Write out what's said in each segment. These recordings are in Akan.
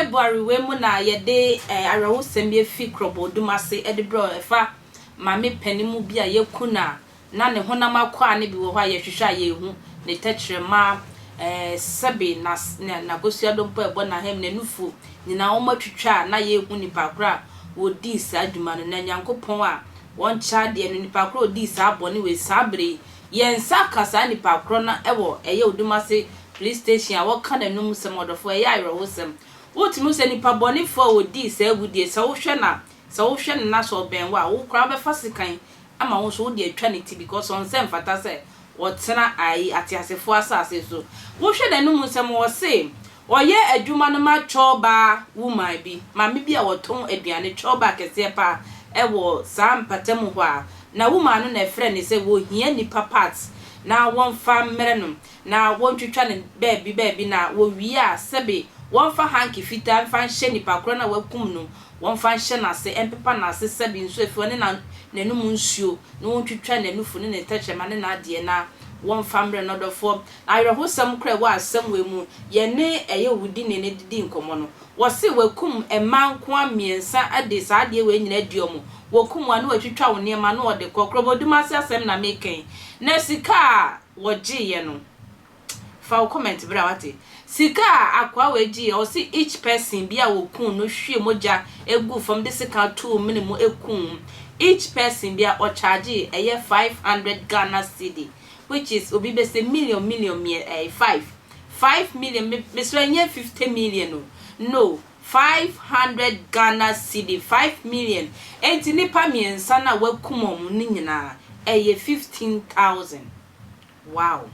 February wei mu na yɛde awerɛhosɛm yi afi Krɔbɔ Odumase de brɛ wo, ɛfa maame panin mu bi a yɛaku no a na ne honam akwaa no bi wɔ hɔ a yɛhwehwɛ a yɛnhu, ne tɛkyerɛma, sɛbe n'as na n'akosua dompo a ɛbɔ n'ahem, n'anufu nyinaa wɔatwitwa a na yɛnhu nipa korɔ a wɔdii saa dwuma no. Na Nyankopɔn a wɔnkyɛ adeɛ no, nipa korɔ a ɔdii saa bɔne wei saa berɛ yi, yɛn nsa aka saa nipa korɔ no wɔ ɛyɛ Odumase Police Station a wɔka n'anum sɛm, ɔdɔfoɔ, ɛyɛ awerɛhosɛm. Wotumi hu sɛ nipa bɔnefoɔ a ɔdii saa awudie, sɛ wohwɛ no a, sɛ wohwɛ no na sɛ ɔbɛn wo a, wo koraa wobɛfa sekan ama wo nso wode atwa ne ti because ɔnsɛ mfata sɛ ɔtena ayi ateasefoɔ asase so. Wohwɛ n'anum nsɛm ɔse ɔyɛ adwuma no ma chɔɔbaa woman bi, maame bi a ɔtɔn aduane, chɔɔbaa kɛseɛ paa ɛwɔ saa mpatamu hɔ a, na woman no na ɛfrɛ no sɛ wɔhia nipa parts na wɔmfa mmerɛ no na wɔntwitwa no baabi baabi na wɔwie a sɛbe wɔmfa hanky fitaa mfa nhyɛ nipa korɔ no a wakum no Wɔmfa nhyɛ n'ase, mpepa n'ase sɛbe nsu afi hɔ ne na n'anom nsuo, na wɔntwitwa n'anufu ne ne tɛkyerɛma ne n'adeɛ, na wɔmfa mmrɛ no. Ɔdɔfoɔ, awerɛhosɛm koraa a ɛwɔ asɛm wei mu, yɛne ɛyɛ owudini no didii nkɔmmɔ no, wɔse wakum mmaa nkoa mmiɛnsa de saa adeɛ wei nyinaa adi wɔn. Wɔkum wo a, na watwitwa wo nneɛma na ɔde kɔ. Korɔbɔdum ase asɛm na meka yi. Na sika a wɔgyeeɛ no, Fa wo comment bra wate. Sika a akoa wei gyeeɛ ɔse each person bi a wɔkuu no hwie mogya guu fam de sekan too mene mu kuu each person bi a ɔchargee ɛyɛ 500 Ghana cedi which is obi bɛsɛ million million mmiɛ ɛɛ five five million me mesrɛ ɛnyɛ 50 million o no 500 Ghana cedi 5 million enti nipa mmiɛnsa no a wakum wɔn no nyinaa ɛyɛ 15,000. Wow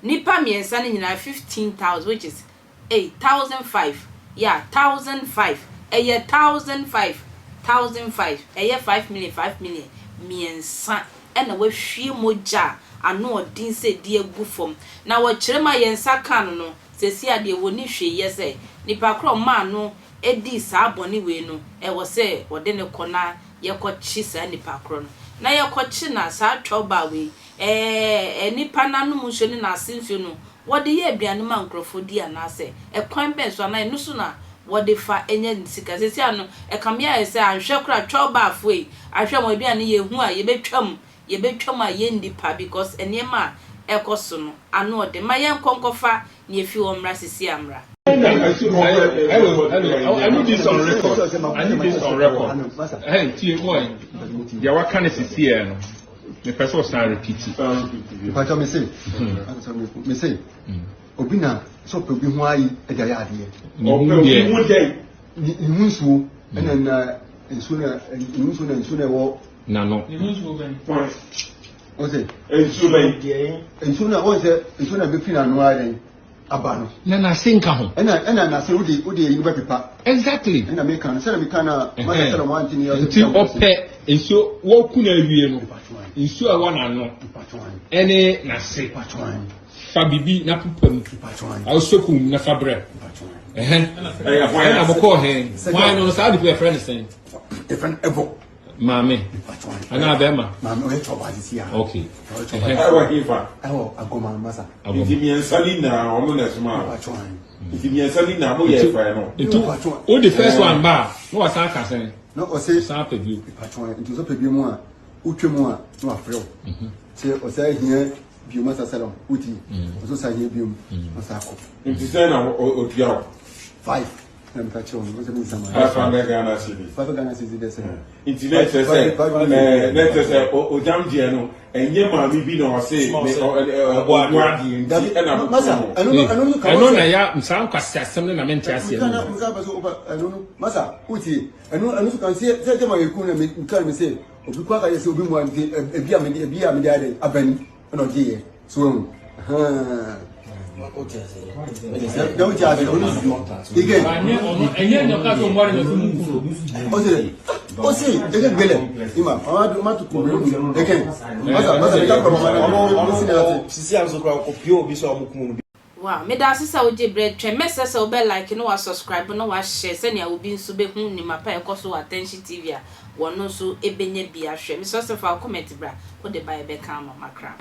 Nipa mmiɛnsa no nyinaa 15,000 which is ei 1,500 yeah 1,500 ɛyɛ 1,500 1,500 ɛyɛ 5 million 5 million mmiɛnsa ɛna wahwie mogya a ano ɔden sɛ di agu fam na wɔkyerɛ mu a yɛn nsa ka no no seesei a deɛ wɔnni hwee yɛ sɛ nipa korɔ ɔmaa no dii saa bɔne wei no ɛwɔ sɛ wɔde no kɔ na yɛkɔkye saa nipa korɔ no na yɛkɔkye no a saa twɔba wei ɛɛ nipa no anom nsuo ne n'ase nsuo no wɔde yɛ aduane ma nkorɔfoɔ di anaasɛ ɛkwan bɛn so anaa ɛno so na wɔde fa nya ne sika seesei ano ɛkame ayɛ sɛ anhwɛ koraa twɔbafoɔ yi ahwɛ wɔn aduane yɛhu a yɛbɛtwam yɛbɛtwam a yɛnni pa because nneɛma a ɛkɔ so no ano ɔden ma yɛnkɔ nkɔfa nea efi hɔ mmra sisi a mmra. Hello, hello. I need this on record. I need this on record. Hey, tie boy. Deɛ waka ne sisi yɛ no. Mepɛ sɛ ɔsan repeat. Mpatsɔ mi se, mi se, obi na sɛ ɔpɛ obi ho ayi ɛde ayɛ adeɛ. Ɔpɛ obi ho dɛn? Ne ho nsuo ɛna na nsuo na ne ho nsuo na nsuo na ɛwɔ. N'ano. Ne ho nsuo bɛn? Ɔsɛ. Nsuo bɛn? Nsuo na wɔn sɛ nsuo na bɛfiri n'ano ayɛ dɛn aba no. Na n'ase nka ho. Ɛna ɛna n'ase wode wode eyi no bɛpepa. Exactly. Ɛna meka no sɛdeɛ meka no a masa sɛdeɛ wɔn ante ne yɛ. Nti ɔpɛ nsuo wɔku no awie no nsuo a ɛwɔ n'ano ɛne n'ase fa bibi na pepa mu awosɔ kum na fa brɛ ɛhɛn ɛna mokɔɔ hɛn hwan no saa nipa yɛfrɛ no sɛn. Yɛfrɛ no ɛbɔ. Maame. Anaa bɛrima. Maame ɔyɛ twɔba sisi a. Okay. Ɛwɔ hefa? Ɛwɔ Agoma Masa. Nti mmiɛnsa ni nyinaa ɔno na ɛsoma o. Nti mmiɛnsa ni nyinaa mo yɛ ɛfɛ no. Nti o de first one ba a na wasan aka sɛn. Na ɔsɛ. San pɛ bio. Nti ɔsɛ pɛ bio mu a wotwa mu a na wafrɛ wo. Sɛ ɔsɛ hia bio masa sɛlɛm woti. Ɔsɛ ɔsɛ hia bio mu ɔsɛ akɔ. Nti sɛn na otua wo? Five. Na meka kyerɛ wɔn sɛ mensa ma. 500 Ghana cedis. 500 Ghana cedis dɛ sɛ. Nti na ɛkyerɛ sɛ ɛɛ na ɛkyerɛ sɛ ogyam deɛ no ɛnyɛ maame bi na ɔse ne ɔboa adeɛ nti ɛna mo Masa ɛno no ɛno no ka ɛno na ya saa nkwasi asɛm no na mente aseɛ no. Nka bɛ so ɔba ɛno no masa wotie ɛno ɛno so kan sɛ sɛ gyama yɛ kun na me nka me sɛ obi kɔ aka yɛ sɛ obi mu a nti ebi a me ebi a me de ayɛ dɛ abani. Ɛna ɔgye yɛ so ehu ɔse eke gbelɛ ima ɔma tu kun eke masa masa mi ka kɔrɔ ma ɔmo ɔmo si na ase. Sisi a nso kora ɔkɔ pie obi so a ɔmo kum no bi. Wow medaase sɛ wogye berɛ twɛn mɛsrɛ sɛ wobɛ like na wa subscribe na wa share sɛnea obi nso bɛhu nnwuma pa a ɛkɔ so wɔ Attention TV a wɔno nso bɛnya bi ahwɛ mesrɛ sɛ fa wo comment bra wode ba yɛbɛka ama makra.